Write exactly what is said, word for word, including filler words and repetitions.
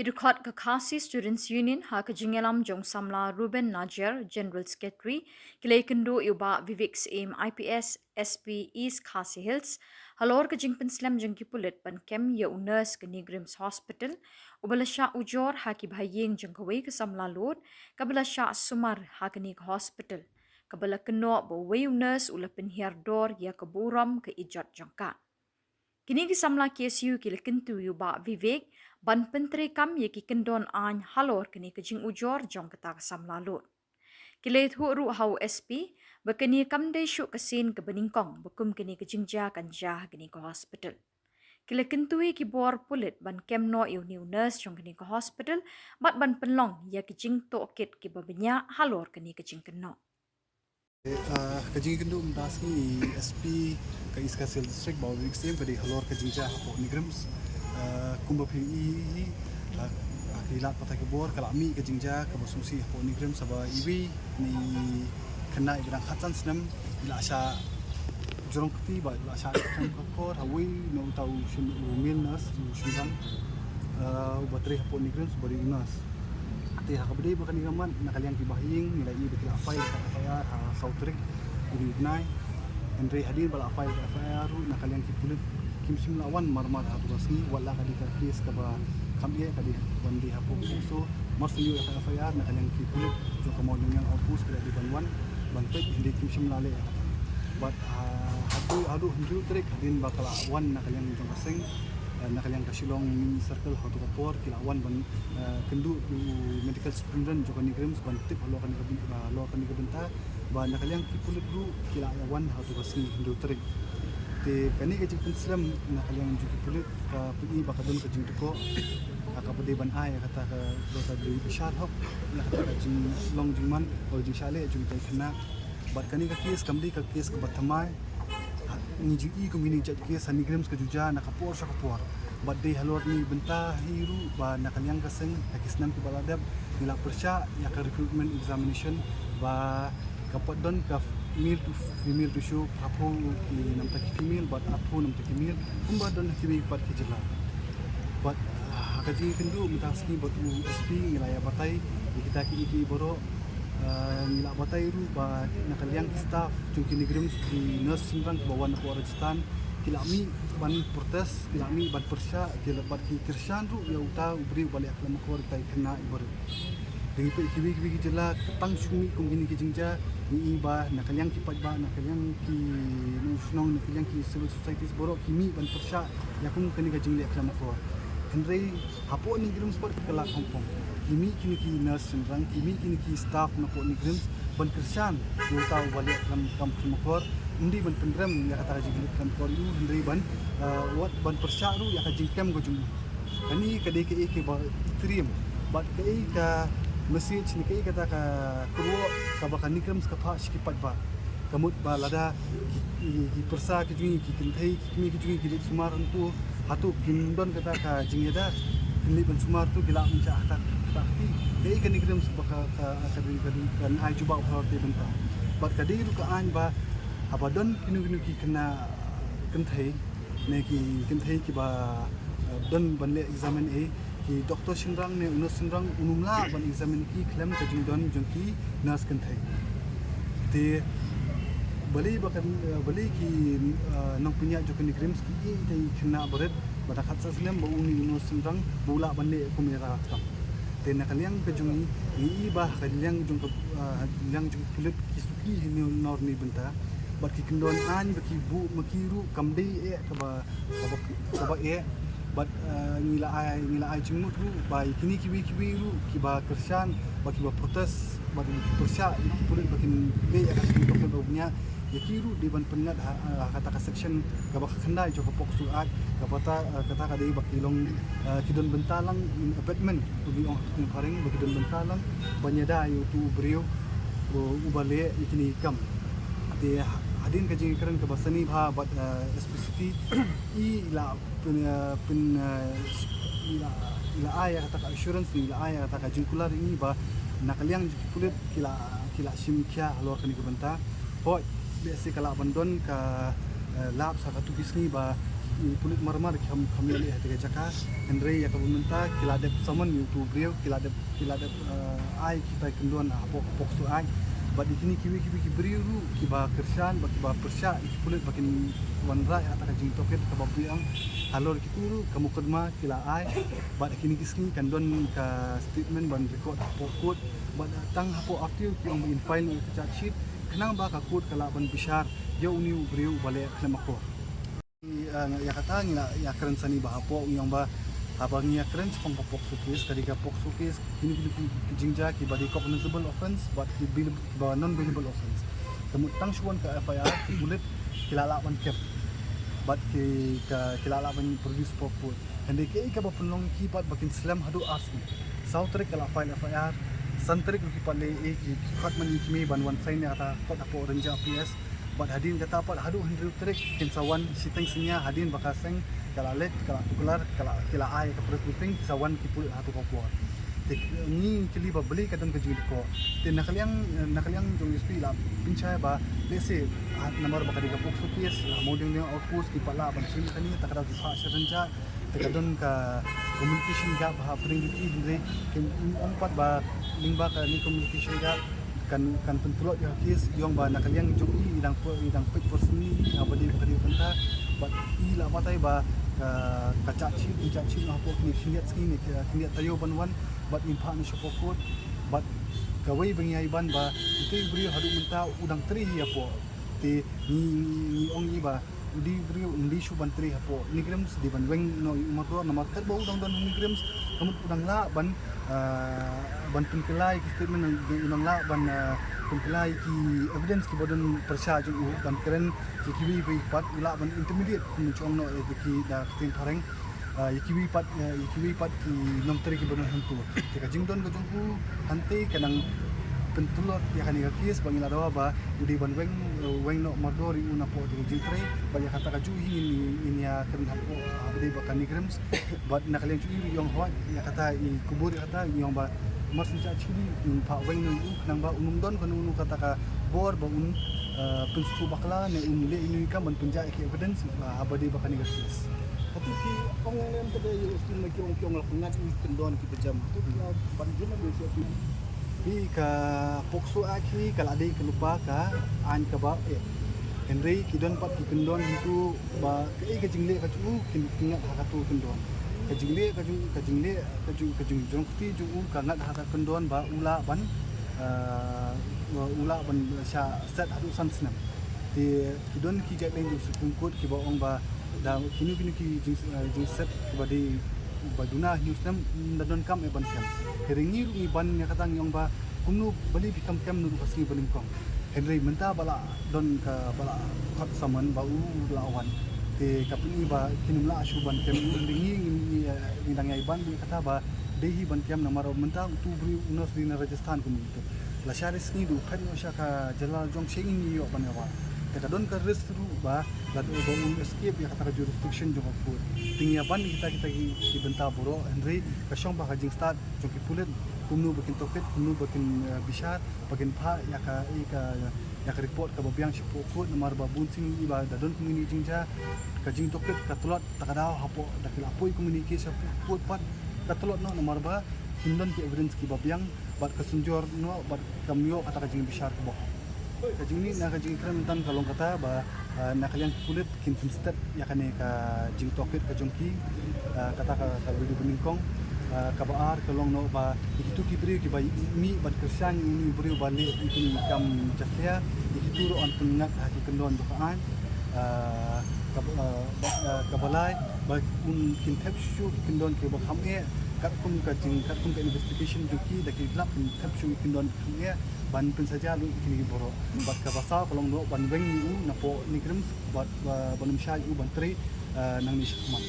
Ki dkhot ka Khasi Students Union ha ka jingïalam jong u samla Ruben Najiar, General Secretary, ki la ïakynduh ïa u Bah Vivek Syiem, I P S, S P East Khasi Hills, halor ka jingpynslem jong ki pulit ban kem ïa u nurse ka NEIGRIHMS Hospital, uba la shah ujor ha ki bahaïing jong kawei ka samla lud, kaba la shah sumar ha kane ka hospital, kaba la kynnoh ba uwei u nurse u la pynhiar dor ïa ka burom ka ijot jong ka. Kine ki samla K S U ki la kyntu ïa u Bah Vivek ban pyntreikam ïa ki kyndon aiñ halor kane ka jingujor jong kata ka samla lud. Ki la ïathuh ruh ha u S P ba kane kam dei shuh ka sien kaba nyngkong ba kum kane ka jingjia kan jia ha kane ka hospital. Ki la kyntu ïa ki bor pulit ban kem noh ïa une u nurse jong kane ka hospital bad ban pynlong ïa ki jingtohkit kiba bniah halor kane ka jingkynnoh. Ah, ka jingkynduh mynta ka sngi i S P ka East Khasi Hills District, Bah Vivek Syiem, ka dei halor ka jingjia hapoh NEIGRIHMS. Ah, kumba phi ïohi, ah, ah, ki lad pathai khubor, ka la mih ka jingjia kaba sngewsih hapoh NEIGRIHMS, haba iwei na i khynnah iba dang khatsan snem i la shah jrong kti bad i la shah khlem ka kor ha uwei na uta u shin, u male nurse, u shynrang, ah, uba trei hapoh NEIGRIHMS, uba dei u nurse. Te ha kaba dei ba kane ka mat, na ka liang ki bahaïing ngi la ïohi ba ki la file ka F I R ha saw tarik une u bnai. Hynrei hadien ba la file ka F I R ruh, na ka liang ki pulit kim shym la wan marmar ha tu ka sngi, wat la ka dei ka case kaba kham eh, ka dei ban dei hapoh POCSO. Mar shu ïoh ka F I R, na ka liang ki pulit jong ka Mawlynnai Outpost ki la dei ban wan ban peit, hynrei kim shym la leh. Bad, ah, haduh, haduh hynriew tarik hadien ba ka la wan na ka liang jong ka seng, eh, na ka liang ka Shillong Mini Circle, ha tu ka por ki la wan ban, eh, kynduh ïa u Medical Superintendent jong ka NEIGRIHMS ban tip halor kane ka byn-, ah, halor kane ka bynta, ba na ka liang ki pulit ruh ki la ïa wan ha tu ka sngi hynriew tarik. Te kane ka jingpynslem na ka liang jong ki pulit ka pyni ba ka don ka jingdukok, ha kaba dei ban ai ïa kata ka, ka dei bishar hok ïa kata ka jinglong jingman, ka jingshah leh jong kita ki khynnah. Bad kane ka case kam dei ka case kaba thymmai. Ngi ju ïohi kum kine ki jait case ha NEIGRIHMS ka ju jia na ka por sha ka por. Bad dei halor kane ka bynta hi ruh ba na ka liang ka seng ha ki snem kiba la dep ngi la pyrshah ïa ka recruitment examination ba ka pat don ka male to female ratio, arphew ki na bynta ki female bad arphew na bynta ki male, kumba don ha kiwei pat ki jylla. Bad, ah, ha ka jingïakynduh mynta ka sngi bad u S P ngi la ïa batai ïa kita kiei kiei baroh. Ah, ngi la batai ruh ba na ka liang ki staff jong ki NEIGRIHMS, ki nurse shynrang kiba wan na pdeng Rajasthan, ki la mih ban protest, ki la mih ban pyrshah, ki la, bad ki kyrshan ruh ïa uta u briew uba leh khlem akor ïa kita ki khynnah iba rit. Te ngi peit kiwei kiwei ki jylla, tang shu mih kum kine ki jingjia, ngi i ba na ka liang ki paidbah, na ka liang ki nongshong shnong, na ka liang ki civil societies baroh ki mih ban pyrshah ïa kum kane ka jingleh khlem akor. Hynrei hapoh NEIGRIHMS pat ka la khongpong. Ki mih kine ki nurse shynrang, ki mih kine ki staff na poh NEIGRIHMS ban kyrshan ïa uta uba leh khlem kam khlem akor. Ym dei ban pynrem ïa kata ka jingleh khlem akor ïa u, hynrei ban, eh, wat ban pyrshah ruh ïa ka jingkem ka jong u. Kane ka dei kaei kaba itriem bad kaei ka message ne kaei kata ka kyrwoh kaba ka NEIGRIHMS ka phah sha ki paidbah. Ka mut ba lada ki, ki, ki pyrsa ki jong ngi, ki kynthei, ki kmie ki jong ngi ki leit sumar hangto, hato kin don kata ka jingïada, kin leit ban sumar to, ki lah ban shah ha kata ka kti. Kaei ka NEIGRIHMS ba ka, ka, ka dei, ka dei, kan ai jubab halor te bynta. Bad ka dei ruh ka aiñ ba haba don kino kino ki khynnah kynthei ne ki kynthei kiba, eh, don ban leh examine, eh, ki doktor shynrang ne u nurse shynrang un ym lah ban examine ki khlem ka jingdon jong ki nurse kynthei. Te balei ba kan, eh, balei ki, eh, nongpynïaid jong ka NEIGRIHMS ki ïeit ïa ki khynnah barit ba dang khatsan snem ba une u nurse shynrang ba u lah ban leh kum ïa ka kam. Te na ka liang ka jong ngi, ngi i ba ka liang jong ka, eh, liang jong ka pulit ki suki hi ne nor ne bynta. Bad ki kyndon aiñ ba ki buh ma ki ruh kam dei eh kaba, kaba, kaba eh. Bad, eh, ngi la ai, ngi la ai jingmut ruh ba ïa kine kiwei kiwei ruh kiba kyrshan, ba kiba protest, ba ki pyrshah ïa ki pulit ba kin leh ïa ka seng ba bniah, ïa ki ruh dei ban pynngat ha, ha kata ka section kaba khyndai jong ka POCSO Act, kaba kata, eh, kata ka dei ba ki long, eh, ki don bynta lang in abetment, u dei ong ha ka ktien phareng, ba ki don bynta lang ban ïada ïa uto u briew, u, uba leh ïa kine ki kam. Te hadien ka jingïakren kaba sani bha bad, eh, S P C T, i la pyn, eh, pyn, eh, i la, i la ai ïa kata ka assurance, i la ai ïa kata ka jingkular ïa ngi ba na ka liang jong ki pulit ki la, ki la shim khia halor kane ka bynta. Hooid, bad sa ka lah ban don ka, eh, lapse ha katto ki sngi ba Ki pulit marmar ki kham kham ïaleh ha kata ka jaka. Hynrei ïa kaba mynta ki la dep summon ïa utu u briew, ki la dep ki la dep, eh, ai kita ki kyndon hapoh ka POCSO Act. Bad ïa kine kiwei kiwei ki briew ruh kiba kyrshan bad kiba pyrshah ïa ki pulit ba kin wanrah ïa kata ka jingtohkit kaba biang halor kitu ruh ka mukotduma ki la ai. Bad ha kine ki sngi kan don ka statement ban record hapoh court. Bad tang hapoh R T O ki ong ba in file ïa ka charge sheet khnang ba ka court ka lah ban bishar ïa une u briew uba leh khlem akor. Ïa, ïa kata ngi la ïa kren sani ba hapoh ngi ong ba haba ngi ïa kren shaphang ka POCSO case, ka dei ka POCSO case, kine kine ki jingjia kiba dei cognizable offence bad ki bail-, kiba non bailable offence. Ka mut tang shu wan ka F I R ki pulit ki la lah ban kem bad ki ka ki la lah ban produce hapoh court. Hynrei kaei kaba pynlong ïa ki pat ba kin slem haduh ar sngi. Saw tarik ka la file F I R, san tarik ruh ki pat leh, eh, ki khot man ïa ki mei ban wan sign ïa kata, khot hapoh Rynjah P S. Bad hadien kata pat haduh hynriew tarik kin sa wan shiteng synñia hadien ba ka seng ka la leit, ka la tuklar, ka la, ki la ai ka press briefing, ki sa wan ki pulit ha kato ka por. Te ngi kylli ba balei ka don ka jingdih ko. Te na ka liang, na ka liang jong S P la pynshai ba lehse, ah, namar ba ka dei ka POCSO case, ah, Mawdiangdiang Outpost ki pat lah ban shim kane, te ka daw ki phah sha Rynjah, te ka don ka communication gap ha pdeng jong ki, hynrei kin ong pat ba lyngba kane communication gap kan, kan pyntlot ïa ka case, ïa ong ba na ka liang jong i, i dang poi, i dang peit personally ha ba dei ba ka dei bynta. Bad i la batai ba ka, ka charge sheet, ka charge sheet hapoh kine khyndiat sngi ne khyndiat taïew ban wan bad in phah noh shapoh court. Bad kawei ba ngi ai ban ba ite i briew haduh mynta u dang trei hapoh. Te ngi, ngi, ngi ong i ba u dei u briew un dei shu ban trei hapoh NEIGRIHMS, dei ban weng noh ïa u mardor, namar katba u dang don ha NEIGRIHMS ka mut u dang lah ban, ah, ban pynkylla ïa ki statement, u dang lah ban, ah, pynkylla ïa ki evidence kiba don pyrshah jong u, ban kren ïa kiwei pat, u lah ban intimidate, kum u ong noh ïa ki da ka ktien phareng. Ah, ïa kiwei pat, ah, ïa kiwei pat ki nongtrei kiba don hangto. Te ka jingdon ka jong u hangtei ka nang pyntlot ïa kane ka case ba ngi la dawa ba u dei ban weng, eh, weng noh mardor ïa u napoh jong ka jingtrei. Bad ïa kata ka juh hi ngin, ngin ïa kren hapoh, ah, ba dei ba ka NEIGRIHMS. Bad na ka liang jong i ruh i ong hooid ïa kata, i kubur ïa kata, i ong ba mar shen shah shili, ngin phah weng noh ïa u khnang ba un ym don kano kano kata ka bor ba un, eh, pynsngewthuh bakla ne un leh ïa u kam ban pynjah ïa ki evidence, ah, ha ba dei ba kane ka case. Hato ki ong lem ka dei ïa u skim ma ki ong, ki ong la pynngat ïa ki kyndon kiba jam. Hato ki la ban jin na dei sha ki. Phi, ka POCSO Act hi ka la dei ka lypa ka aiñ kaba eh. Hynrei ki don pat ki kyndon hangto ba kaei ka jingleh ka jong u kin pynngat ha kato kyndon. Ka jingleh ka jong, ka jingleh ka jong, ka jingjrong kti jong u ka ngat ha ka kyndon ba u lah ban, ah, u lah ban shah set haduh san snem. Te ki don ki guideline jong Supreme Court kiba ong ba da kino kino ki jing, eh, jingset kiba dei ba duna hynñiew snem, mm, da donkam eh ban kem. Hynrei ngi ruh ngi ban ïa kata ngi ong ba kumno balei phi kam kem naduh ka sngi ba nyngkong. Hynrei mynta ba la don ka, ba la khot summon ba u la wan. Te ka pyni ba kin ym lah shuh ban kem, hynrei ngi, ngi, ngi, eh, ngi dang ïai ban ïa kata ba dei hi ban kem namar mynta utu u briew u nurse dei na Rajasthan kumne. La shah re sngi da u phet noh sha ka jylla la jong, sha ïing ïoh ban ïa wad. Te ka don ka risk ruh ba lada ba un escape ïa kata ka jurisdiction jong ka court. Te ngi ïa ban kita, kita ki, ki bynta baroh, hynrei ka shong ba ka jingstad jong ki pulit kumno ba kin tohkit, kumno ba kin, eh, bishar, ba kin phah ïa ka, ïa ka, ïa ka report kaba biang shapoh court, namar ba bun sien i ba da don kumne ki jingjia, ka jingtohkit ka tlot, ta ka daw hapoh da ki la poi kumne ki shapoh court pat ka tlot noh namar ba kim don ki evidence kiba biang bad ka synjor noh bad kam ïoh kata ka jingbishar kaba hok. Ka jingmih na ka jingkren mynta ka long kata ba, ah, na ka liang ki pulit kin pynsted ïa kane ka jingtohkit ka jong ki, ah, kata ka, ka video ba nyngkong, ah, kaba ar ka long noh ba ïa kitu ki briew kiba mih ban kyrshan ïa une u briew ba leh ïa kine ki kam jakhlia, ïa kitu ruh yn pynngat ha ki kyndon jong ka aiñ. Ah, kaba, ah, ba, ah, kaba lai ba un kin thep shuh ki kyndon kiba kham eh, katkum ka jing, katkum ka investigation jong ki da ki lap kin thep shuh ki kyndon kham eh ban pynsaja lut ïa kine baroh. Bad kaba saw ka long noh ban weng ïa u napoh NEIGRIHMS bad, ah, ban ym shah ïa u ban trei, ah, nangne shakhmat.